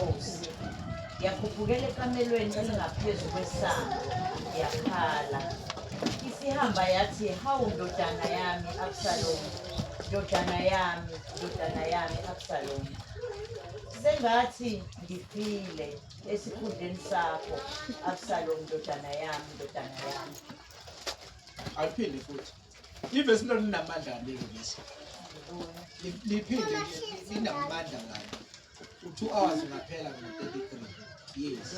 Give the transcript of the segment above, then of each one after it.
inkosi, yakhuphukela ekamelweni elingaphezu kwesango, yakhala. Isihamba yathi, Hawu ndodana yami Absalomu, ndodana yami, ndodana yami Absalomu. Sengathi ngifile esikhundleni sakho, Absalomu ndodana yami, ndodana yami. Aliphinde futhi. Ivesi lona linamandla kabi lelo vesi. Liphinde linamandla kabi. U-2 hours ungaphela ngo-33. Yes.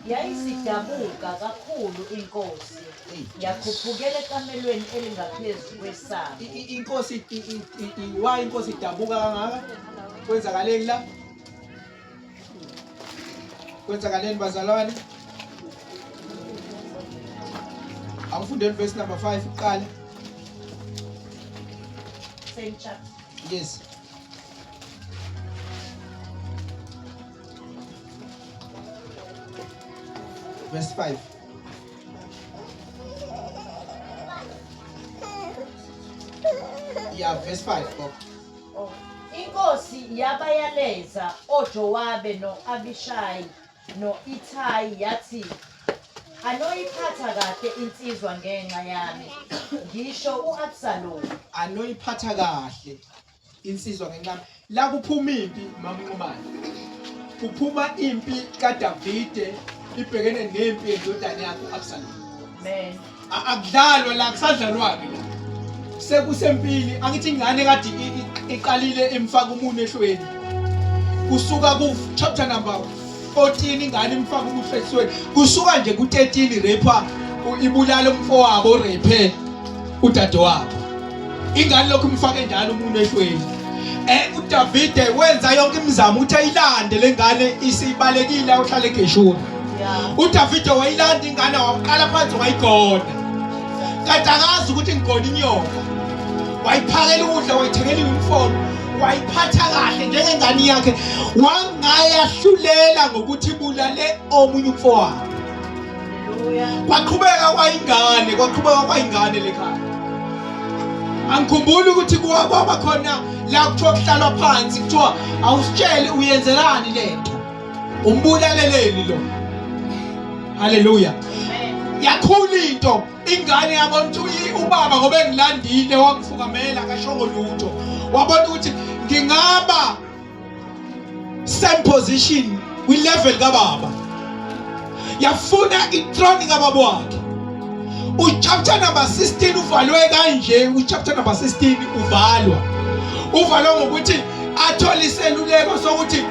Yayisidabuka kakhulu inkosi, yakhuphukela ekamelweni elingaphezu kwesango. Inkosi why inkosi idabuka kangaka? Kwenzakaleni la? Kwenzakaleni bazalwane? Awufundeni verse number 5 kuqala. Same chapter. Yes. Verse 5. Yeah, verse 5, Bob. Oh. Inkosi yabayaleza oJowabe no-Abishayi no-Ithayi yathi, Anoyiphatha kahle insizwa ngenxa yami, ngisho u-Absalomu. Anoyiphatha kahle insizwa ngenxa yami. La kuphuma impi mamnqumane. Kuphuma impi kaDavide ibhekene nempi yendodana yakhe u-Absalomu. Amen. Akudlalwa la kusadlalwa-ke la. Sekusempini angithi ingane kade iqalile imfaka umunwe ehlweni. Kusuka ku chapter number 14 ingane imfaka umunwe ehlweni. Kusuka nje ku 13 rape ibulala umfowabo rape udadewabo. Ingane lokhu imfake njalo umunwe ehlweni. UDavide wenza yonke imizamo ukuthi ayilande lengane isibalekile ayohlala eGeshuri. UDavide wayilanda ingane waqala phansi wayigona. Kanti akazi ukuthi ngigona inyoka. Wayiphakela ukudla wayithengela uniform wayiphatha kahle njengengane yakhe wangayahlulela ngokuthi ibulale omunye umfowabo. Kwaqhubeka kwayingane, kwaqhubeka kwayingane lekhaya. Angikhumbuli ukuthi kwaba khona la kuthiwa kuhlalwa phansi kuthiwa awusitsheli uyenzelani lento. Umbulaleleni lo. Haleluya. Yakhula into ingane yabona ukuthi ubaba ngoba engilandile wangifukamela akashongo lutho. Wabona ukuthi ngingaba same position kwi level kababa yafuna ithrone kababa wakhe uchapter number 16 uvalwe kanje uchapter number 16 uvalwa uvalwa ngokuthi athole iseluleko sokuthi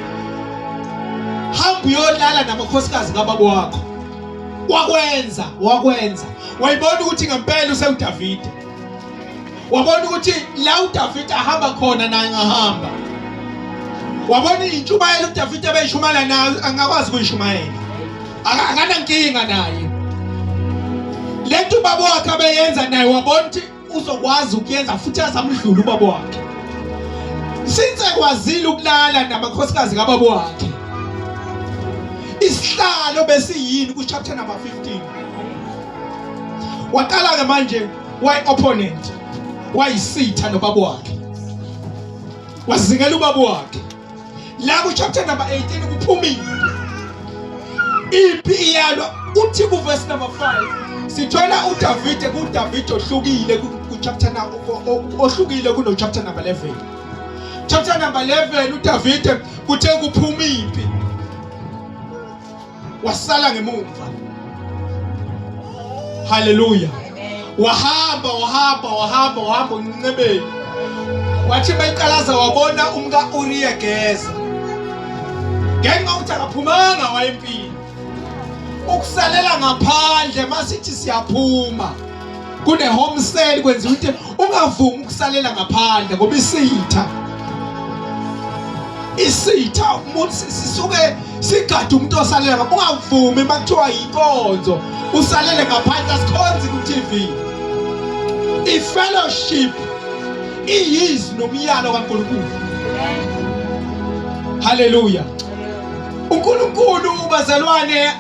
hamba uyolala namakhosikazi kababa wakho wakwenza wakwenza wayibona ukuthi ngempela usewuDavide wabona ukuthi la uDavide ahamba khona naye ngahamba wabona intshumayelo uDavide abeyishumayela nayo angakwazi kuyishumayela akanankinga naye lento ubaba wakhe abeyenza naye wabona ukuthi uzokwazi ukuyenza futhi azamdlula ubaba wakhe since ekwazile ukulala namakhosikazi kababa wakhe isihlalo besiyini ku chapter number 15 waqala ke manje wayi opponent wayisitha nobaba wakhe wazingela ubaba wakhe la ku chapter number 18 kuphumile impi iyalwa uthi ku verse number 5 sithola uDavide kuDavide ohlukile ku chapter ohlukile kuno chapter number 11 chapter number 11 uDavide kuthe kuphuma impi wasala ngemumva haleluya wahamba wahamba wahamba wahamba unqebeni wathi bayiqalaza wabona umka Uriya geza ngenxa ukuthi akaphumanga wayempini ukusalela ngaphandle masithi siyaphuma kune home cell kwenziwa into ungavumi ukusalela ngaphandle ngoba isitha isitha umuntu sisuke sigade umuntu osalela ngaphandle ungavumi makuthiwa yinkonzo usalele ngaphandle asikhonzi ku TV i fellowship iyizwi nomyalo kaNkulunkulu haleluya uNkulunkulu bazalwane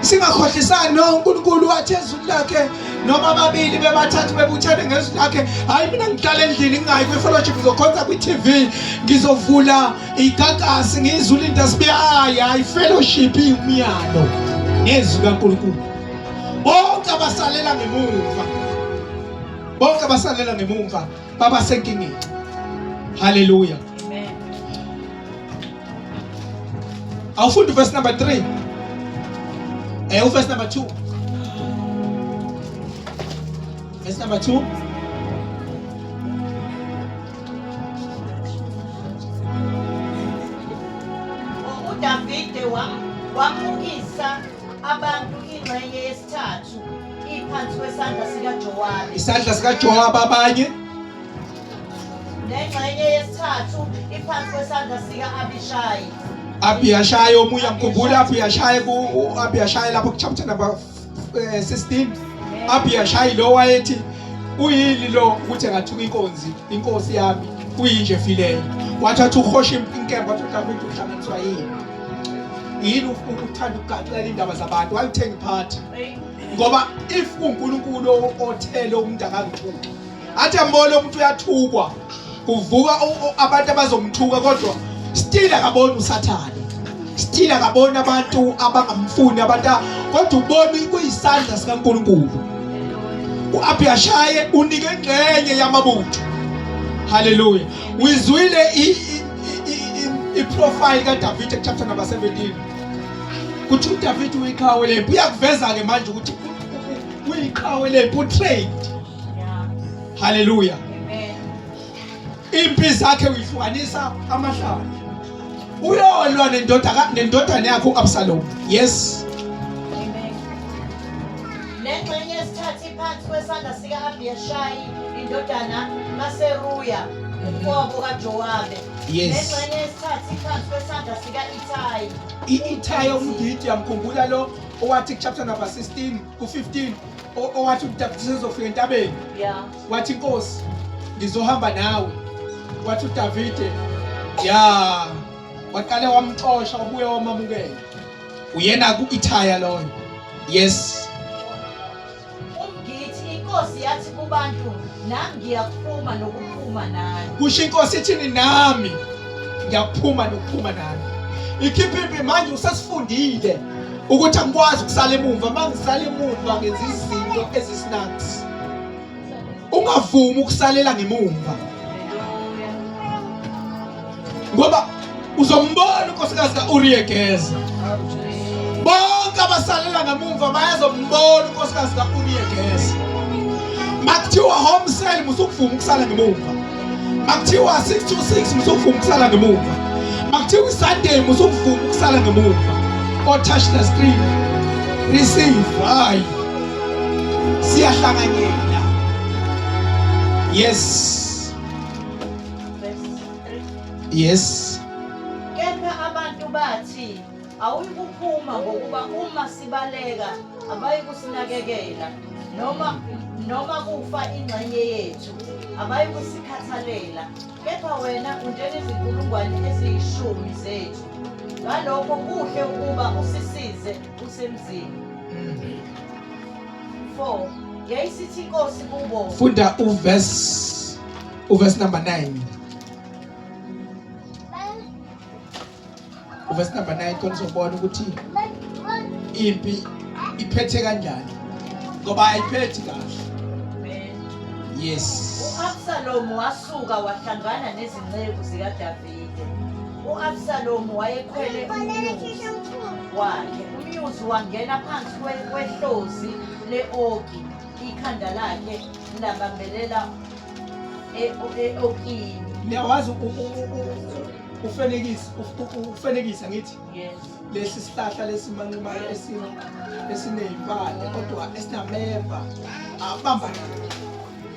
singakhohlisani no uNkulunkulu wathi ezulu lakhe Noma ababili bebathathu bebuthene ngezwi lakhe, hayi mina ngihlala endlini ngingayi kwi-fellowship, ngizokhonza kwi-TV, ngizovula igagasi ngizwe ulinda sibuya. Hayi hayi, fellowship iwumyalo nezwi kaNkulunkulu. Bonke abasalela ngemuva, bonke abasalela ngemumva baba senkingeni. Haleluya. Amen. Awufundi verse number 3. Verse number 2. Verse number 2. UDavide wamukisa abantu ingxenye yesithathu iphansi kwesandla sikaJowabe. Isandla sikaJowabe abanye. Nengxenye yesithathu iphansi kwesandla sika-Abishayi. Abiyashayi omunye amkhumbula Abiyashayi ku Abiyashayi lapho ku chapter number 16. Abiyashayi lo wayethi uyini lo ukuthi engathuka inkonzi inkosi yami uyinje efileyo. Wathatha uhosha inkemba wathi uDavide uhlanganiswa yini? Yini ukuthanda ukugaxela indaba zabantu? Wayithenga iphathi. Ngoba if uNkulunkulu othele umuntu akangithuki. Athi ambone umuntu uyathukwa. Kuvuka abantu abazomthuka kodwa still akaboni uSathane. Still akaboni abantu abangamfuni abantu kodwa ubona kuyisandla sikaNkulunkulu. uAbiyashaye unike ingxenye yamabutho. Hallelujah. Uyizwile i-profile kaDavid chapter number 17. Kuthi uDavid uyiqhawe lempi. Uyakuveza ke manje ukuthi uyiqhawe lempi, utrained. Hallelujah. Amen. Impi zakhe uyihlukanisa amahlala. Uyolwa nendoda nendodana yakhe uAbsalom. Yes. Amen. Nengxenye yesithathu iphansi kwesandla sika-Abiyashayi indodana kaSeruya umfowabo kaJowabe. Yes. Nengxenye yesithathu iphansi kwesandla sika-Ithayi. I-Ithayi umgidi yamkhumbula lo owathi chapter number 16 ku-15 owathi uDavide sezofika entabeni. Yeah. Wathi inkosi ngizohamba nawe. Wathi uDavide ya waqale wamxosha wabuya wamamukela. Uyena ku-Ithaya loyo. Yes. Umgithi inkosi yathi kubantu nami ngiyakuphuma nokuphuma nani. Kusho inkosi ithini nami ngiyakuphuma nokuphuma nani. Ikhipha impi manje usesifundile ukuthi angikwazi ukusala emumva, uma ngisala emumva ngenza izinto ezisnacks. Ungavumi ukusalela ngemumva. Ngoba uzombona unkosikazi kaUriya Geza. Bonke abasalela ngemumva bayazombona unkosikazi kaUriya Geza. Makuthiwa home cell musukuvuma ukusala ngemumva. Makuthiwa 6 to 6 musukuvuma ukusala ngemumva. Makuthiwa iSunday musukuvuma ukusala ngemumva. Or touch the screen. Receive. Hayi. Siyahlanganyela. Yes. Yes. Kepha abantu bathi awuyikuphuma ngokuba uma sibaleka abayikusinakekela noma kufa ingxenye yethu abayikusikhathalela, kepha wena unjengezinkulungwane eziyishumi zethu. Ngalokho kuhle ukuba usisize usemzini. 4 Yayisithi inkosi kubo, Funda uverse number 9. Uverse number 9 khona uzobona ukuthi impi iphethe kanjani. Ngoba ayiphethi kahle. Yes. U-Absalomu wasuka wahlangana nezinceku zikaDavide. U-Absalomu wayekhwele umnyuzi wakhe. Umnyuzi wangena phansi kwehlozi le-oki, ikhanda lakhe labambelela e-okini. Niyawazi ufenekisa ngithi Yes. lesi sihlahla lesimanqimayo esiney'mpande kodwa esinameva abamba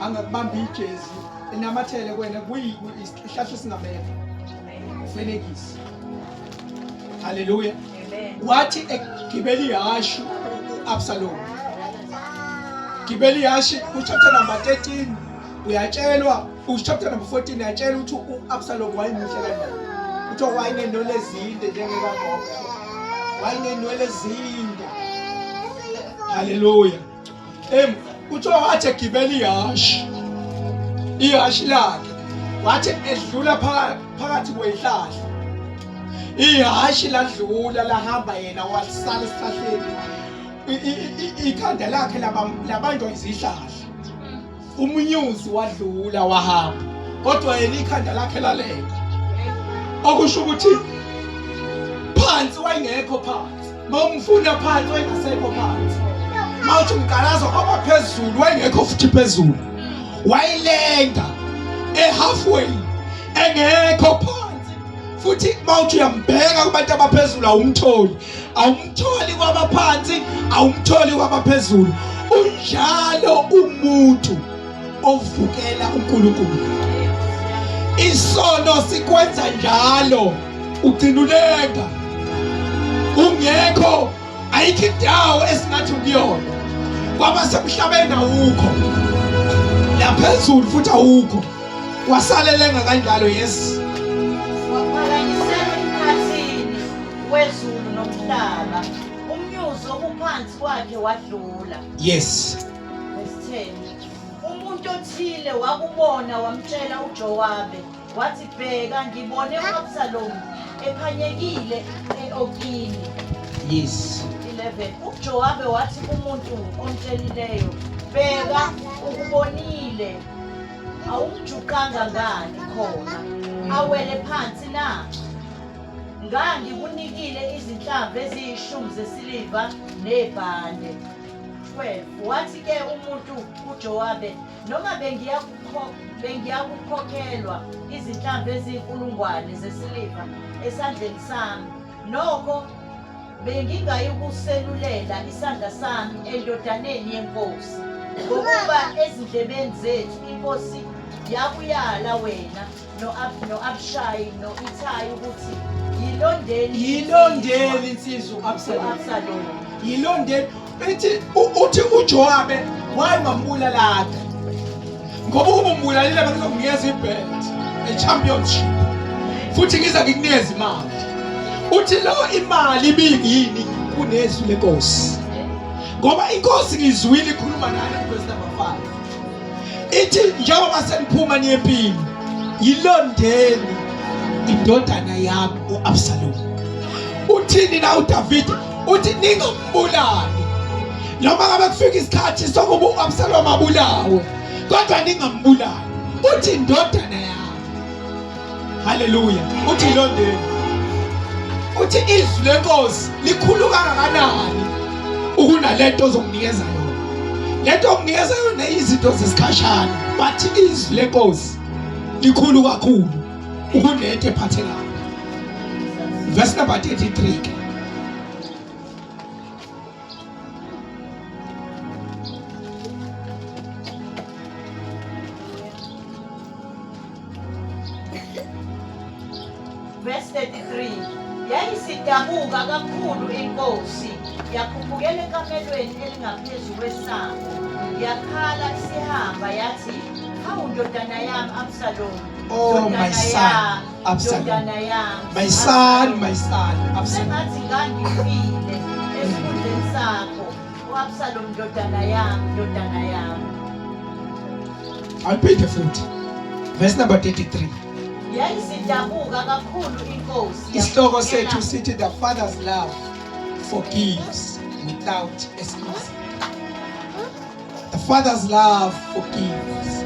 angakubamba ijezi inamathele kuwena isihlahla esinameva ufenekisi. Haleluya. Amen. Wathi egibela ihhashi u-Absalom, gibela ihhashi ku-chapter number 13 uyatshelwa, u-chapter number 14 uyatshelwa ukuthi u-Absalom wayemuhle kanjani. Kuthiwa wayenenwele ezinde njengekagogo, wayenenwele ezinde. Haleluya. Kuthiwa wathi egibela ihhashi, ihhashi lakhe wathi edlula phakathi kwezihlahla, ihhashi ladlula lahamba, yena wasala esihlahleni, ikhanda lakhe labanjwa izihlahla. Umunyuzi wadlula wahamba, kodwa yena ikhanda lakhe laleka, okusho ukuthi phansi wayengekho phansi. Mawumfuna phansi wayengasekho phansi, mawuthi umqalazo kwaba phezulu wayengekho futhi phezulu, wayelenga ehalfway engekho phansi futhi. Mawuthi uyambheka kubantu abaphezulu awumtholi, awumtholi kwabaphansi, awumtholi kwabaphezulu. Unjalo umuntu ovukela uNkulunkulu. Isono sikwenza njalo, ugcina ulenga ungekho, ayikho indawo esingathi ukuyona. Kwabasemhlabeni awukho, laphezulu futhi awukho, wasalelenga kanjalo. Yes. Waphakanyiselwa emkhathini wezulu nomhlaba, umnyuzi obuphansi kwakhe wadlula. Yes. Verse 10. Umuntu othile wakubona wamtshela uJowabe wathi, bheka, ngibone u-Absalomu ephanyekile e-okini. Yes. 11. UJowabe wathi kumuntu omtshelileyo, bheka, ukubonile, awumjuqanga ngani khona awele phansi na? Ngangikunikile izinhlamvu eziyishumi zesiliva nebhande. 12. Wathi ke umuntu kuJowabe, noma bengiyakukhokhelwa izinhlamvu eziyinkulungwane zesiliva esandleni sami, nokho bengingayikuselulela isandla sami endodaneni yenkosi, ngokuba ezindlebeni zethu inkosi yakuyala wena no-Abishayi no-Ithayi ukuthi yilondeni yilondeni insizwa u-Absalomu. U-Absalomu. Yilondeni. Ithi uthi uJowabe wayengambulalaga, ngoba ukuba umbulalile bengizokunikeza ibelt e-championship futhi ngiza ngikunikeza imali. Uthi lo imali ibiyini kunezwi lenkosi, ngoba inkosi ngizwile ikhuluma nani verse number 5, ithi njengoba seniphuma niye empini, yilondeni indodana yami uAbsalom. Uthini na uDavid? Uthi ningambulali, noma ngabe kufika isikhathi sokuba uAbsalom abulawe, kodwa ningambulali. Uthi indodana yami. Haleluya. Uthi ilondeni. Uthi izwi lenkosi likhulu kangakanani ukunalento ozokunikeza yona. Lento okunikeza yona izinto zesikhashana, but izwi lenkosi likhulu kakhulu ukunento ephathekayo. Verse number 33 ke. Verse 33. Yayisidabuka kakhulu inkosi, yakhuphukela ekamelweni elingaphezu kwesango, yakhala isihamba yathi, hawu ndodana yami Absalomu, Oh, my ndodana son, yami, Absalom. ndodana yami, My son, my son, Absalom. Sengathi ngangifile esikhundleni sakho, u-Absalom ndodana yami, ndodana yami. Awuphinde futhi. Verse number 33. Yayisidabuka kakhulu inkosi. Isihloko sethu sithi the father's love forgives without excuse. The father's love forgives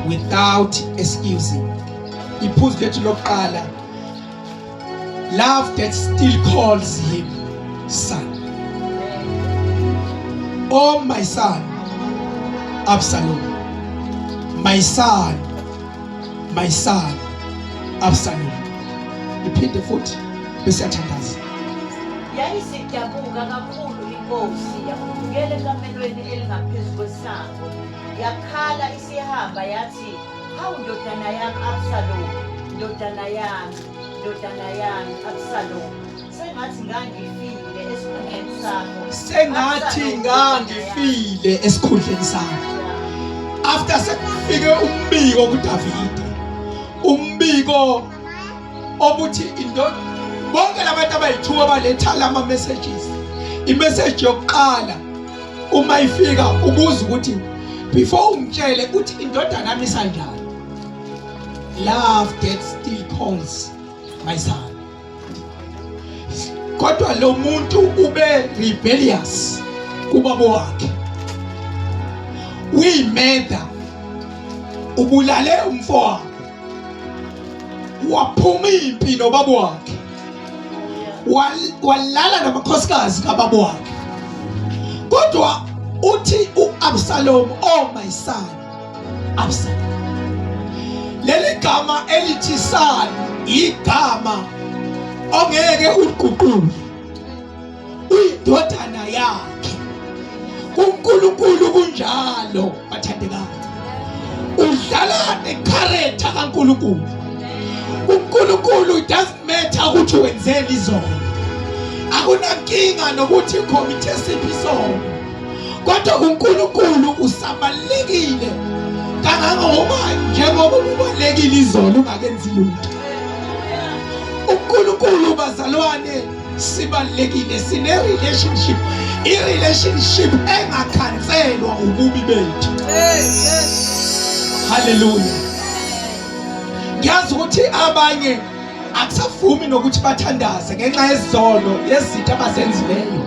without excusing. Iphuzu lethu lokuqala, love that still calls him son. Oh my son Absalom, my son, my son Absalom. Iphinde futhi bese yathandaza. Yayisidabuka kakhulu inkosi, yakhuphukela ekamelweni elingaphezu kwesango, yakhala isihamba yathi, hawu ndodana yami Absalom, ndodana yami, ndodana yami Absalom, sengathi ngangifile esikhundleni sakho. Sengathi Absalom, ngangifile esikhundleni sakho. After sekufike umbiko kuDavide, umbiko obuthi indoda, bonke labantu abayithuba baletha lama messages. Imessage yokuqala uma ifika ubuza ukuthi Before ungitshele uthi indodana yami isanjani. Love that still calls my son. Kodwa lo muntu ube rebellious kubaba wakhe. Uyimeda ubulale umfowabo. Waphuma impi nobaba wakhe. Walala namakhosikazi kababa wakhe. Kodwa uthi uAbsalom, oh my son, Absalom. Leli gama elithi son igama ongeke uliguqule. Uyindodana yakhe. KuNkulunkulu kunjalo bathandekayo. Udlala necharacter kaNkulunkulu. UNkulunkulu it doesn't matter ukuthi wenzeni izolo. Akunankinga nokuthi ukhomithe siphi isono. Kodwa kuNkulunkulu usabalekile kangangoba njengoba ubalekile izolo ungakenzi lutho. uNkulunkulu bazalwane sibalekile sine relationship, i relationship engakhanselwa ububi bethu. Hallelujah. Ngiyazi ukuthi abanye akusavumi nokuthi bathandaze ngenxa yezono yezinto abazenzileyo.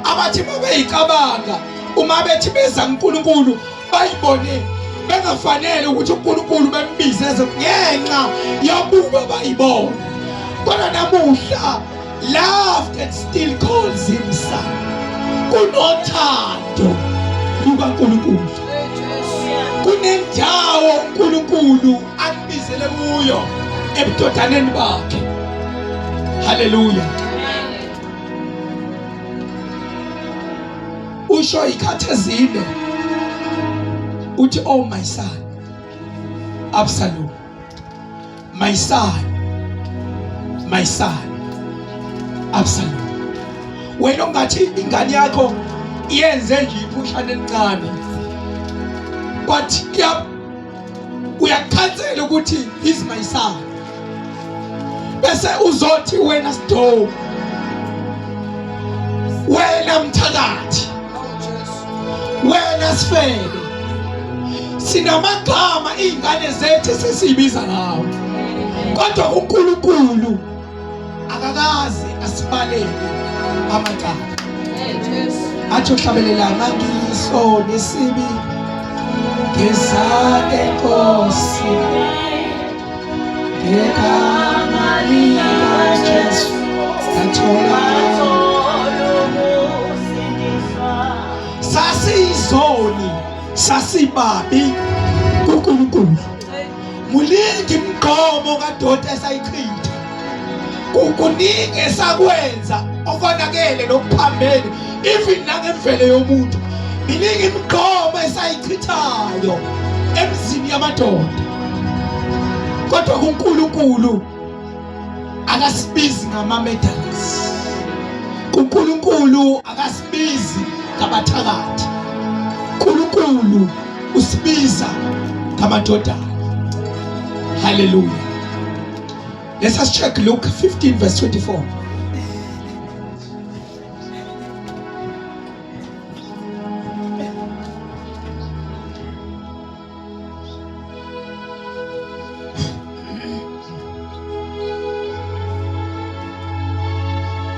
Abathi babeyicabanga uma bethi beza kuNkulunkulu bayibone bengafanele ukuthi uNkulunkulu bembize ngenxa yobubi abayibona. Kodwa namuhla love that still calls him son. Kunothando lukaNkulunkulu. Kunendawo uNkulunkulu akubizele kuyo ebudodaneni bakhe. Haleluya. Usho ikhathi ezine uthi oh my son Absalom, my son, my son Absalom. Wena ungathi ingane yakho iyenze nje iphushana elincane, but uyakhansela ukuthi he's my son, bese uzothi wena sidomu, wena mthakathi, wena sifebe. Sinamagama izingane zethu sesibiza ngawo, kodwa uNkulunkulu akakaze asibalele amacala. Athi uhlabelela mangiso nesibi ngezake Nkosi ngegama likaJesu ngathola. Sasiyizoni, sasibabi kuNkulunkulu. Muningi imigqomo kadoti esayichitha, kuningi esakwenza okonakele nokuphambene, even nangemvelo yomuntu. Miningi imigqomo esayichithayo emzini yamadoda, kodwa kuNkulunkulu akasibizi ngama-medals. KuNkulunkulu akasibizi ngabathakathi. uNkulunkulu usibiza ngamadodana. Hallelujah. Let us check Luke 15 verse 24.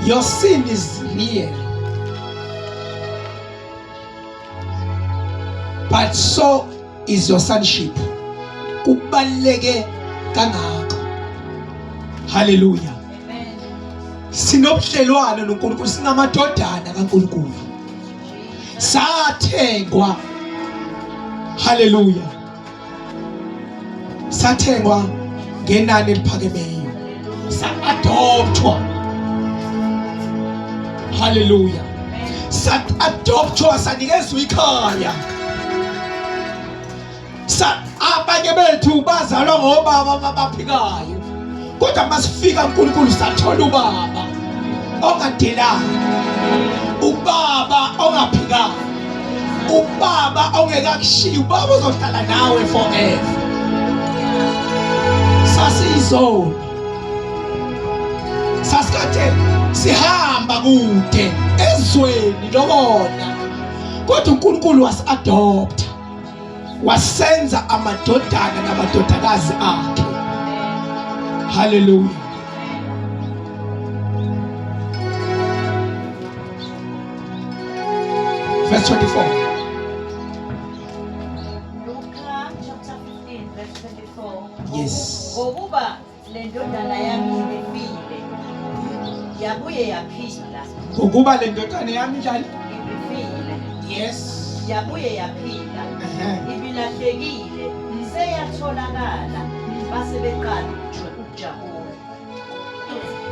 Your sin is real, but so is your sonship. Kubaluleke kangako. Hallelujah. Sinobudlelwano noNkulunkulu, singamadodana kaNkulunkulu. Sathengwa. Hallelujah. Sathengwa ngenani eliphakemeyo. Sa-adoptwa. Hallelujah. Sa-adoptwa, sanikezwa ikhaya. Sa abanye bethu bazalwa ngobaba abaphikayo, kodwa masifika uNkulunkulu sathola ubaba ongadelanga, ubaba ongaphikayo, ubaba ongekakushiyi, ubaba ozohlala nawe forever. Sasiyizoni, sasikade sihamba kude ezweni lobona, kodwa uNkulunkulu wasi-adopta. Wasenza amadodana namadodakazi akhe. Hallelujah. Verse 24. Luka chapter 15 verse 24. Yes. Ngokuba le ndodana yami ibifile yabuye yaphila. Ngokuba le ndodana yami njani? Ibifile. Yes. Yabuye yaphila. Ibilahlekile seyatholakala base beqala ukujabula.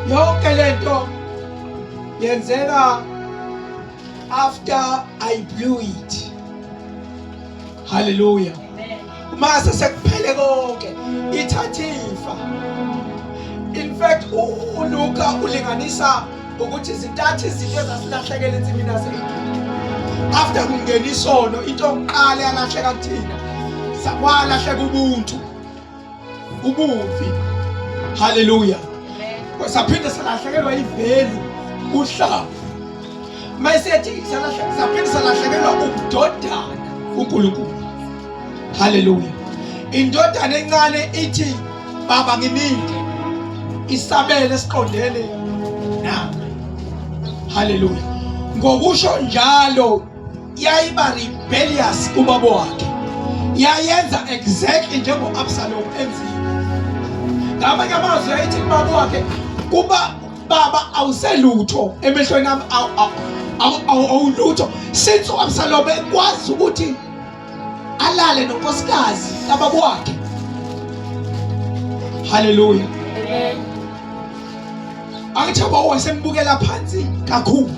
Yonke lento yenzeka after I blew it. Hallelujah. Uma sekuphele konke ithatha ifa. In fact uLuka ulinganisa ukuthi zintathu izinto ezasilahlekela ensimini yase-Edeni. After kungena isono into yokuqala yalahleka kuthina sakwalahleka ubuntu. Ubufi. Hallelujah. Saphinde salahlekelwa ivelu uhlavu. Mayesethi saphinde salahlekelwa ubudodana uNkulunkulu. Hallelujah. Indodana encane ithi baba nginike isabelo esiqondene nami. Hallelujah. Ngokusho njalo yayiba rebellious kubaba wakhe yayenza exactly njengo-Absalom enzile ngamanye amazwi yayithi kubaba wakhe kuba baba awuselutho emehlweni ami awulutho since u-Absalom ekwazi ukuthi alale nonkosikazi kababa wakhe haleluya angithi ubaba wasembukela phansi kakhulu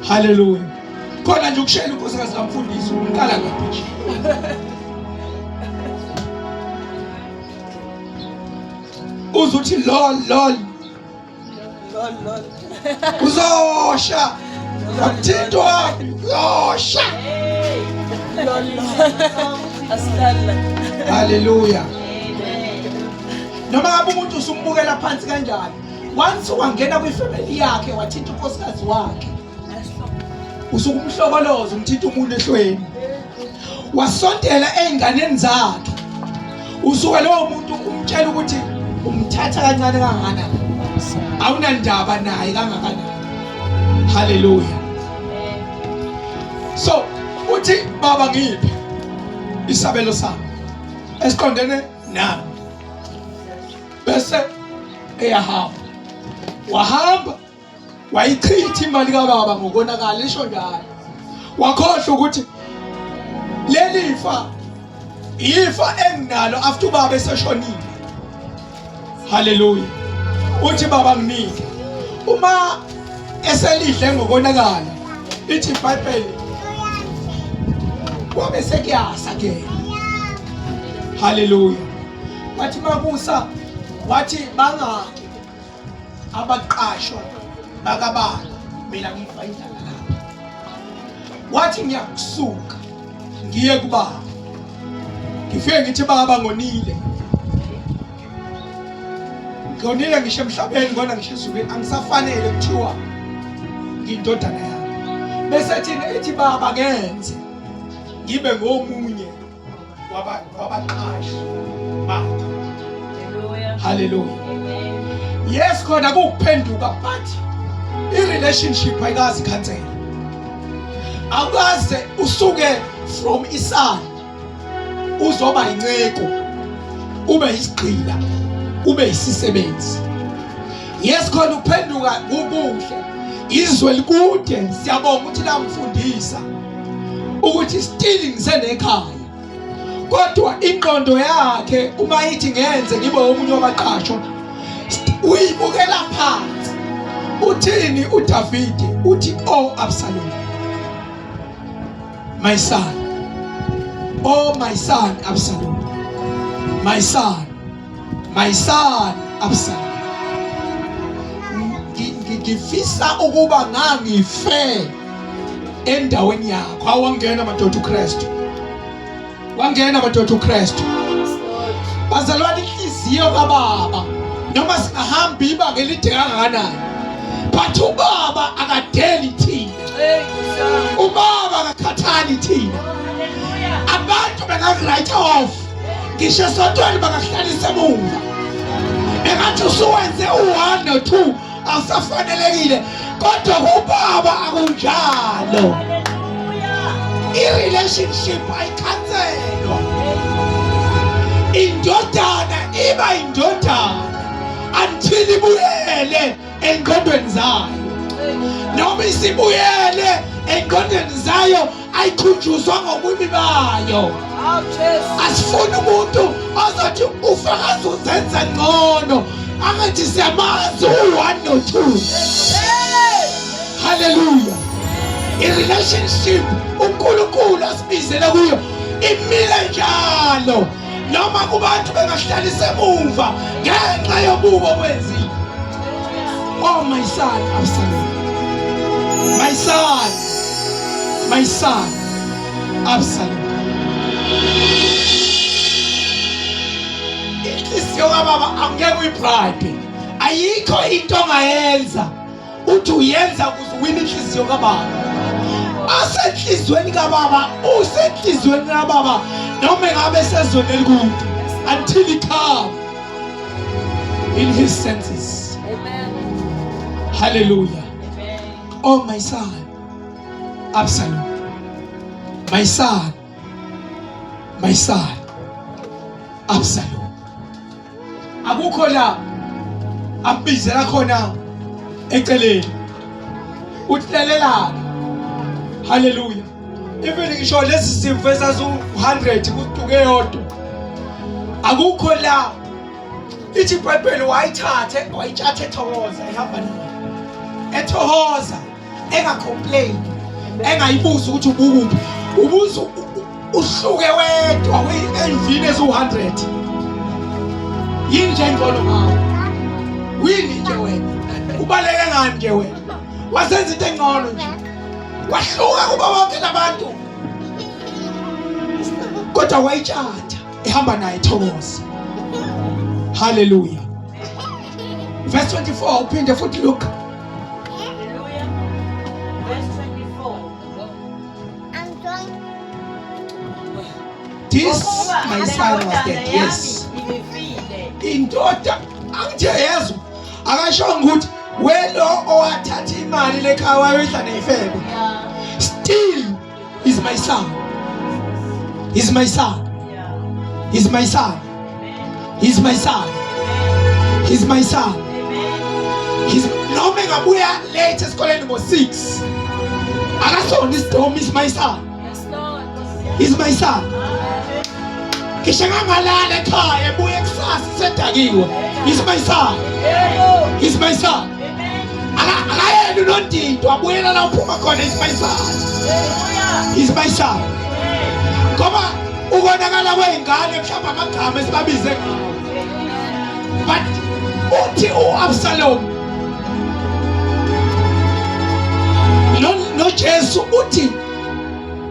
Haleluya. Khona nje ukushela unkosikazi kamfundisi uqala ngaphi nje. Uzuthi lol lol. Lol lol. Uzosha. Akuthintwa uzosha. Lol lol. Asilala. Haleluya. Noma ngabe umuntu usumbukela phansi kanjani once wangena kwifamily yakhe wathinta unkosikazi wakhe usuke umhlokoloza umthinta umuntu ehlweni wasontela ey'nganeni zakhe usuke lowo muntu umtshela ukuthi umthatha kancane kangakanani awunandaba naye kangakanani haleluya so uthi baba ngiphi isabelo sami esiqondene nami bese eyahamba wahamba wayichitha imali kababa ngokonakala isho njalo wakhohlwa ukuthi leli fa ifa enginalo after ubaba eseshonile haleluya uthi baba nginike uma eselidle ngokonakala ithi iBhayibheli kwabe sekuyasa ke haleluya wathi makusa wathi bangaki abaqashwa bakabani mina ngifa indlala lapha wathi ngiyakusuka ngiye kubaba ngifike ngithi baba ngonile ngonile ngisho emhlabeni ngona ngisho ezulwini angisafanele kuthiwa ngiyindodana yakho bese thina ethi baba ngenze ngibe ngomunye wabaqashi bakho haleluya yes khona kuwukuphenduka but i-relationship ayikazi ikhansela awukaze usuke from isana uzoba inceku ube isigqila ube isisebenzi yes khona ukuphenduka kukuhle izwe likude siyabonga ukuthi lamfundisa ukuthi still ngisenekhaya kodwa ingqondo yakhe uma ithi ngenze ngibe omunye wabaqashwa uyibukela phansi uthini uDavide uthi oh Absalom my son oh my son Absalom my son my son Absalom ngifisa ukuba ngangife endaweni yakho awangena madoda uKristu wangena madoda uKristu bazalwane inhliziyo kababa noma singahamba ibanga elide kangakanani but ubaba akadeli thina ubaba akakhathali thina. Abantu bengaku-write off, ngisho esontweni bangakuhlalisa emuva, bengathi usuwenze u-1 no-2 awusafanelekile, kodwa kubaba akunjalo. I-relationship ayikhanselwa. Indodana iba indodana until ibuyele engqondweni zayo. Noma isibuyele engqondweni zayo, ayikhunjuzwa ngobubi bayo. Asifuni umuntu ozothi ufakazi uzenza ngcono, angathi siyamazi u-1 no-2. Haleluya! I-relationship uNkulunkulu asibizele kuyo imile njalo, noma kubantu bengahlalisa emuva ngenxa yobubo obwenziwe. Oh my son Absalom, my son, my son Absalom. Inhliziyo kababa angeke uyibribe, ayikho into ongayenza uthi uyenza ukuze uwine inhliziyo kababa. Asenhliziyweni kababa, usenhliziyweni kababa noma engabe sezweni elikude, until he come in his senses. Amen. Hallelujah. Oh my son Absalom, my son, my son Absalom. Akukho la ambizela khona eceleni, uthi lalelana. Haleluya! Even ngisho lezi zimvu ezazu-100 kuduke yodwa, akukho la ithi iBhayibheli wayithathe wayitshatha ethokoza, ehamba nayo ethokoza, engacomplain, engayibuzi ukuthi ubukuphi, ubuza uhluke wedwa ey'mvini eziwu-100. Yini nje engcono ngawe? Wini nje wena? Ubaleke ngani nje wena? Wasenza into engcono nje, wahluka kuba bonke labantu, kodwa wayitshatha ehamba naye ethokoza. Haleluya! Verse 24, uphinde futhi, look. Hallelujah. Verse 24. This Ngokuba my son was le dead. ndodana Yes. yami ibifile. Indoda angithe yezwa, akashongo ukuthi welo owathatha imali lekhaya wayoyidla neyifebe. Still is my son, is my son, is my son, is my son, is my son. He's noma engabuya late esikoleni ngo-6, akasona isidomu, is my son. Yes, Lord. Is my son. Ngisho engangalala ekhaya, ebuye kusasa sedakiwe, is my son. Yebo. Is my son. Akayena unondindo abuyela la uphuma khona. Is my son, is my son. Ngoba ukonakala kwey'ngane mhlawumbe amagama esibabize ngawo, but uthi u-Absalom noJesu uthi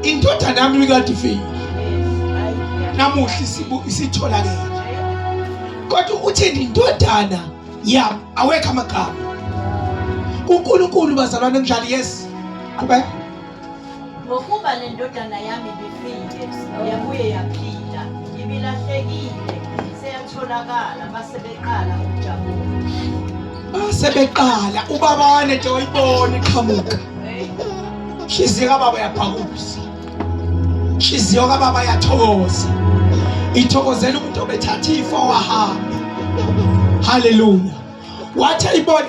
indodana yami ibikade ifile, namuhla isitholakele. Kodwa uthi indodana yami, awekho amagama kuNkulunkulu, bazalwane njalo. Yes, qhubeka. Ngokuba le ndodana yami ibifile, yabuye yaphila, ibilahlekile, seyatholakala, base beqala ukujabula. Base beqala. Ubaba wanede wayibona iqhamuka. Inhliziyo kababa yabhakuza, inhliziyo kababa yathokoza, ithokozela umuntu obethatha ifa wahamba. Haleluya! Wathi ayibona,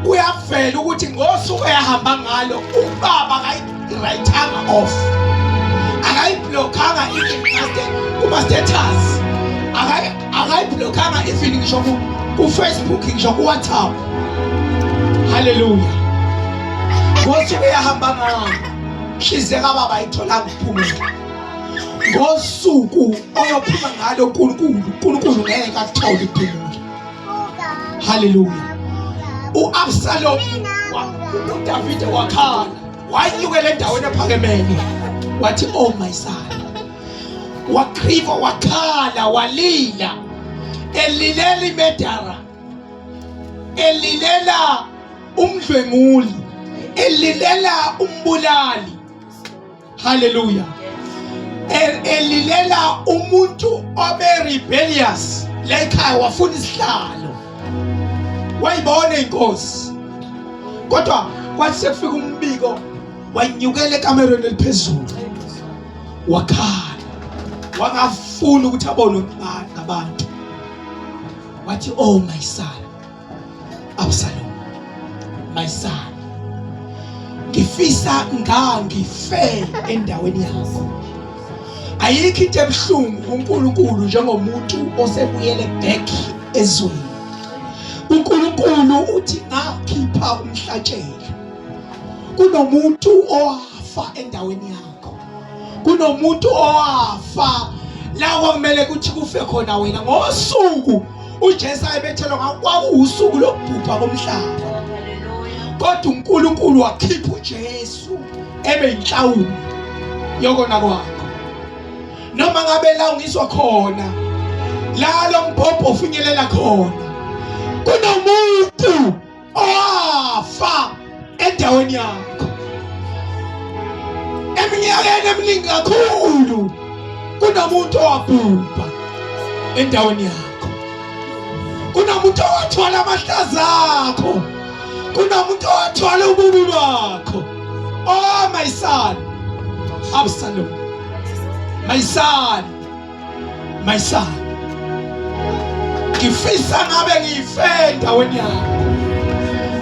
kuyavela ukuthi ngosuku eyahamba ngalo ubaba akayi-write-anga off, akayiblockanga even kuma-status, akayiblockanga even ngisho ku-Facebook, ngisho ku-WhatsApp. Haleluya! Ngosuku eyahamba ngalo, inhliziyo kababa ayitholanga ukuphumula. Ngosuku oyophuma ngalo uNkulunkulu, uNkulunkulu ngeke akuthole ukuphumula. Haleluya! uAbsalom, uDavide wakhala, wanyukela endaweni ephakemene, wathi, "Oh my son." Wakriva, wakhala, walila, elilela imedara, elilela umdlwenguli, elilela umbulali. Haleluya! Elilela umuntu obe rebellious la ekhaya wafuna isihlalo wayibona inkosi kodwa kwathi sekufika umbiko wanyukela ekamerweni eliphezulu wakhala wangafuni ukuthi abonwe ngabantu wathi oh my son Absalom my son ngifisa ngangife endaweni yakho ayikho into ebuhlungu kuNkulunkulu njengomuntu osebuyele back ezweni uNkulunkulu uthi ngakhipha umhlatshelo kunomuntu owafa endaweni yakho kunomuntu owafa la kwakumele ukuthi kufe khona wena ngosuku uJesu ayebethelwa ngawo kwakuwusuku lokubhubha komhlaba kodwa uNkulunkulu wakhipha uJesu ebe inhlawulo yokona kwakho noma ngabe la ungizwa khona la lo mbhobho ofinyelela khona kunomuntu owafa endaweni yakho eminyakeni eminingi kakhulu kunomuntu owabhubha endaweni yakho kunomuntu owathwala amahlaza akho kunomuntu owathwala ububi bakho oh my son Absalom my son my son ngifisa ngabe ngife endaweni yakho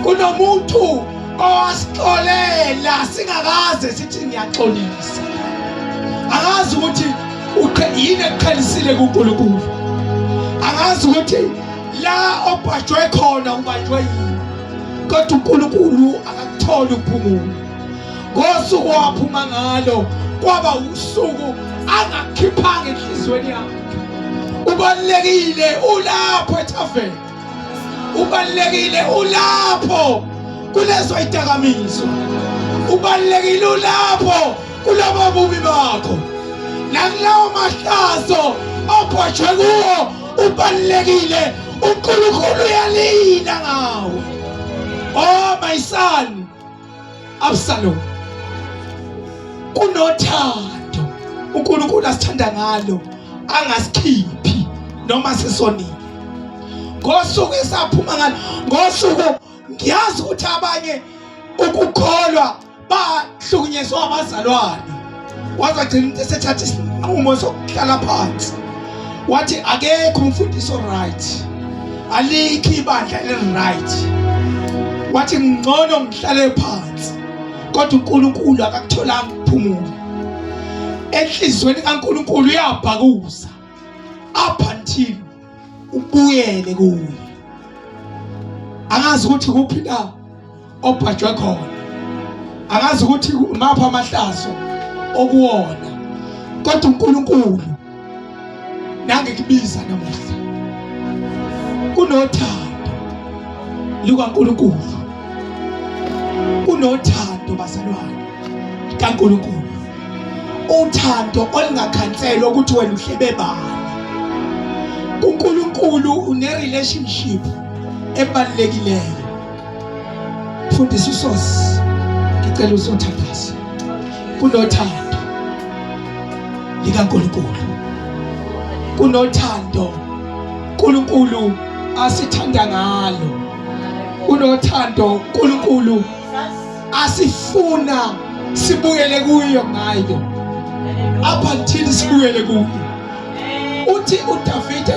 kunomuntu owasixolela singakaze sithi ngiyaxolisa angazi ukuthi yini ekuqhelisile kuNkulunkulu angazi ukuthi la obhajwe khona ubanjwe yini kodwa uNkulunkulu akakutholi ukuphumula ngosuku waphuma ngalo kwaba usuku angakhiphanga enhliziyweni yakhe ubalekile ulapho ethaveni ubalekile ulapho kulezo idakamizwa ubalekile ulapho kulobo bubi bakho nakulawo mahlazo obhojwe kuwo ubalekile uNkulunkulu uyalila ngawe oh my son Absalom kunothando uNkulunkulu asithanda ngalo angasikhiphi noma sisonile ngosuku esaphuma ngalo ngosuku ngiyazi ukuthi abanye ukukholwa bahlukunyezwa abazalwane waze wagcina umuntu esethatha isinqumo sokuhlala phansi wathi akekho umfundisi oright alikho ibandla eliright wathi ngcono ngihlale phansi kodwa uNkulunkulu akakutholanga ukuphumula enhlizweni kaNkulunkulu uyabhakuza up until ubuyele kuye angazi ukuthi kuphi la obhajwe khona angazi ukuthi mapha amahlazo okuwona kodwa uNkulunkulu nangikubiza namuhla kunothando likaNkulunkulu kunothando bazalwane kaNkulunkulu uthando olungakhanselwa ukuthi wena uhlebe bani uNkulunkulu une relationship ebalulekileyo Mfundisi uSosi ngicela uzothandaza kunothando likaNkulunkulu kunothando uNkulunkulu asithanda ngalo unothando uNkulunkulu asifuna sibuyele kuyo ngayo up until sibuyele kuyo uthi uDavide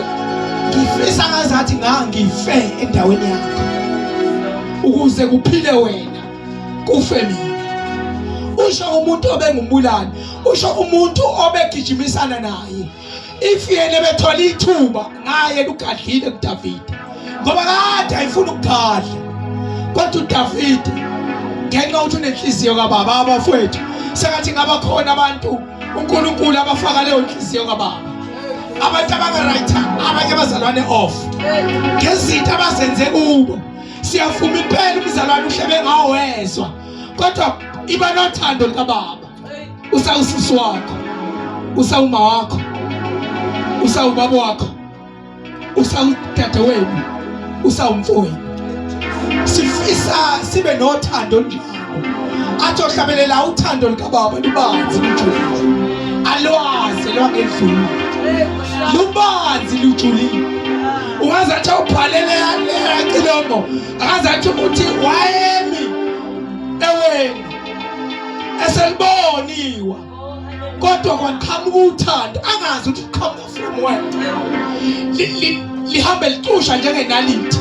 ngifisa ngazathi ngangife endaweni yakho ukuze kuphile wena kufe mina usho umuntu obengumbulali usho umuntu obegijimisana naye if yena bethola ithuba ngaye lugadlile kuDavide ngoba kade ayifuna ukugadla kodwa uDavide ngenxa ukuthi unenhliziyo kababa abafowethu sengathi ngaba khona abantu uNkulunkulu abafaka leyo nhliziyo kababa abantu abanga-right abanye abazalwane off ngezinto abazenze kubo siyavuma impela umzalwane uhlebe ngawezwa kodwa iba nothando likababa usawusisi wakho usawuma wakho usawubaba wakho usawudadewenu usawumfowenu sifisa sibe nothando njalo athi ohlabelela uthando likababa lubanzi lujulile. Alwazi lwangedlula. Lubanzi lujulile. Ungaze athi awubhalele leya cilongo, akaze athi ukuthi wayemi eweni eseliboniwa kodwa kwaqhamuka uthando angazi ukuthi qhamuka from where lihambe licusha njengenaliti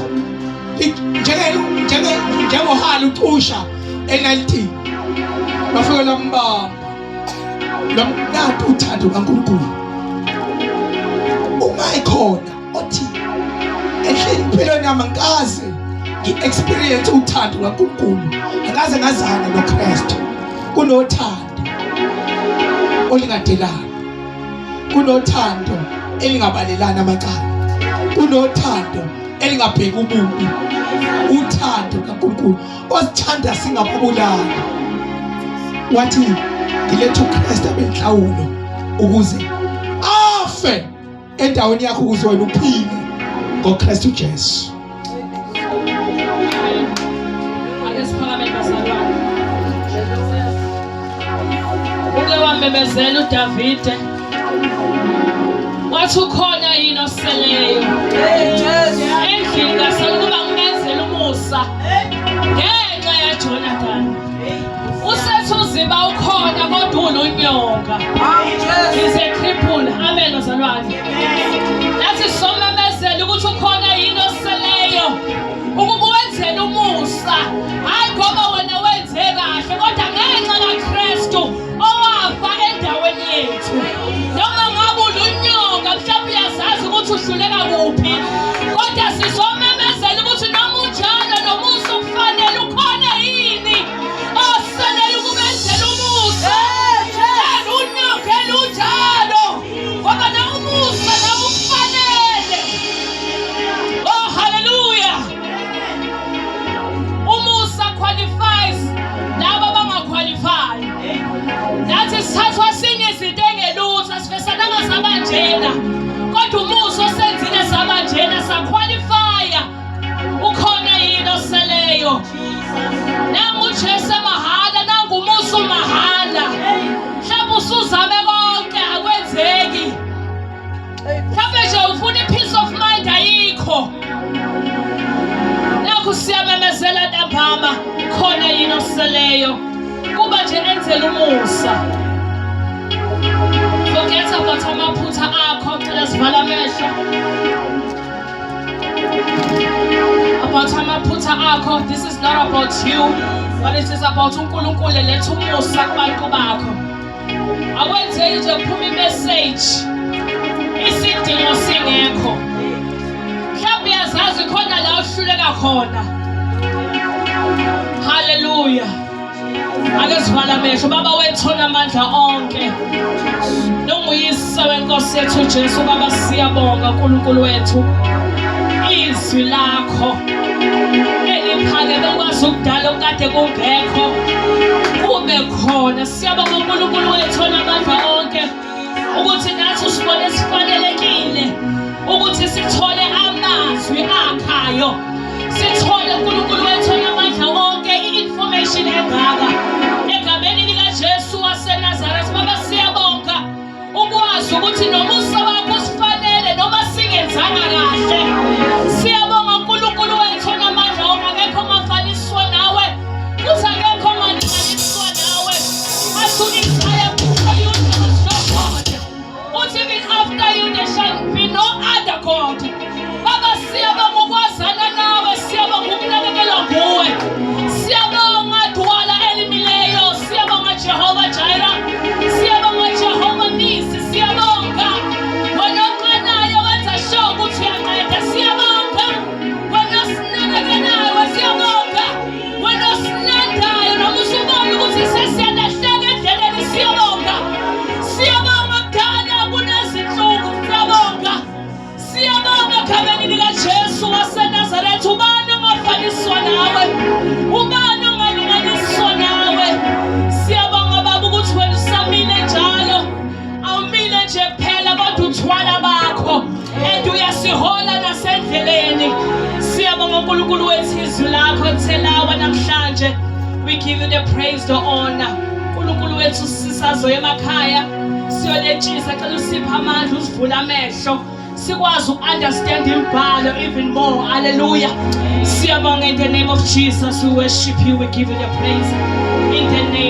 njenge njengohali ucusha enalitini bafike lambamba lomnandi uthando kaNkulunkulu uma ikhona othi ehleli empilweni yami angikaze ngi-experience uthando lukaNkulunkulu angikaze ngazana noKristu kunothando olingadelani kunothando elingabalelani amacala kunothando elingabheki ububi uthando kaNkulunkulu osithanda singababulali wathi ngiletha uKristu abenhlawulo ukuze afe endaweni yakho ukuze wena uphile ngoKristu Jesu. Ake siphakame bazalwane. Uke wamemezela uDavide wathi ukhona yini oseleyo endlini kaSawuli ukuba ngimenzele umusa ngenxa yaJonathan. Usethi uziba ukhona kodwa ulunyonga. He's a cripple. Amen bazalwane. Nathi somemezela ukuthi ukhona yini oseleyo ukuba wenzele umusa. Hayi ngoba wena wenze kahle kodwa ngenxa kaKristu owafa endaweni yethu. Noma ngabe ulunyonga mhlawumbe uyazazi ukuthi uhluleka kuphi. Kodwa sizomemezela ukuthi noma unjalo nomusa ukufanele ukhona yini oseleyo ukubenzela umusa. Unyonge lunjalo ngoba na umusa nawe ukufanele. Oh hallelujah. Umusa qualifies laba abangaqualify. Nathi sithathwa sinye izinto engelutho asifesananga sabanjena. Kodwa umusa osenzile sabanjena saqualifya. Ukhona yini oseleyo? Nangu uJesu mahhala, nangu umusa mahhala. Mhlawumbe usuzame konke akwenzeki. Mhlawumbe nje ufuna i-peace of mind ayikho. Nakhu siyamemezela ntambama khona yini oseleyo. Kuba nje enzela umusa. Forget about amaphutha akho, cela sivala amehlo. About amaphutha akho, this is not about you, but it is about uNkulunkulu eletha umusa kubantu bakho. Akwenzeki nje kuphuma imessage isidingo singekho. Mhlawumbe uyazazi khona la uhluleka khona. Hallelujah. Ake sivala amehlo baba wethu onamandla onke. Nonguyise wenkosi yethu Jesu baba siyabonga uNkulunkulu wethu. Izwi lakho eliphakeme ukwazi ukudala okade kungekho kube khona. Siyabonga uNkulunkulu wethu onamandla onke ukuthi nathi usibone sifanelekile ukuthi sithole amazwi akhayo sithole uNkulunkulu wethu onamandla wonke i-information engaka egameni likaJesu waseNazaretha baba siyabonga ukwazi ukuthi nomusa wakho usifanele noma singenzanga kahle siyabonga uNkulunkulu wethu onamandla wonke akekho ongafaniswa nawe futhi akekho ongalinganiswa nawe athi u-Isaya Uthi even after you there shall be no other God. Baba siyabonga ukwazana nawe, siyabonga ukunakekelwa nguwe. Siyabonga Dwala elimileyo, siyabonga Jehova Jireh, siyabonga Jehova Nisi, siyabonga. Wena oqanayo wenza sure ukuthi uyanqeda, siyabonga. Wena osinakekelayo, siyabonga. Wena osilandayo noma usubona ukuthi sesiyalahleka endleleni siyabonga. Siyabonga mdala kunezinsuku siyabonga. Siyabonga egameni likaJesu waseNazaretha ubani ongafaniswa nawe? Ubani ongalinganiswa nawe? Siyabonga baba ukuthi wena usamile njalo. Awumile nje kuphela kodwa uthwala bakho and uyasihola nasendleleni. Siyabonga uNkulunkulu wethu izwi lakho thelawa namhlanje. We give you the praise, the honor. uNkulunkulu wethu sisazoya emakhaya. Siyoletshisa cela usiphe amandla usivule amehlo sikwazi uku-understand imibhalo even more. Hallelujah. Siyabonga in the name of Jesus. We worship you. We give you the praise. In the name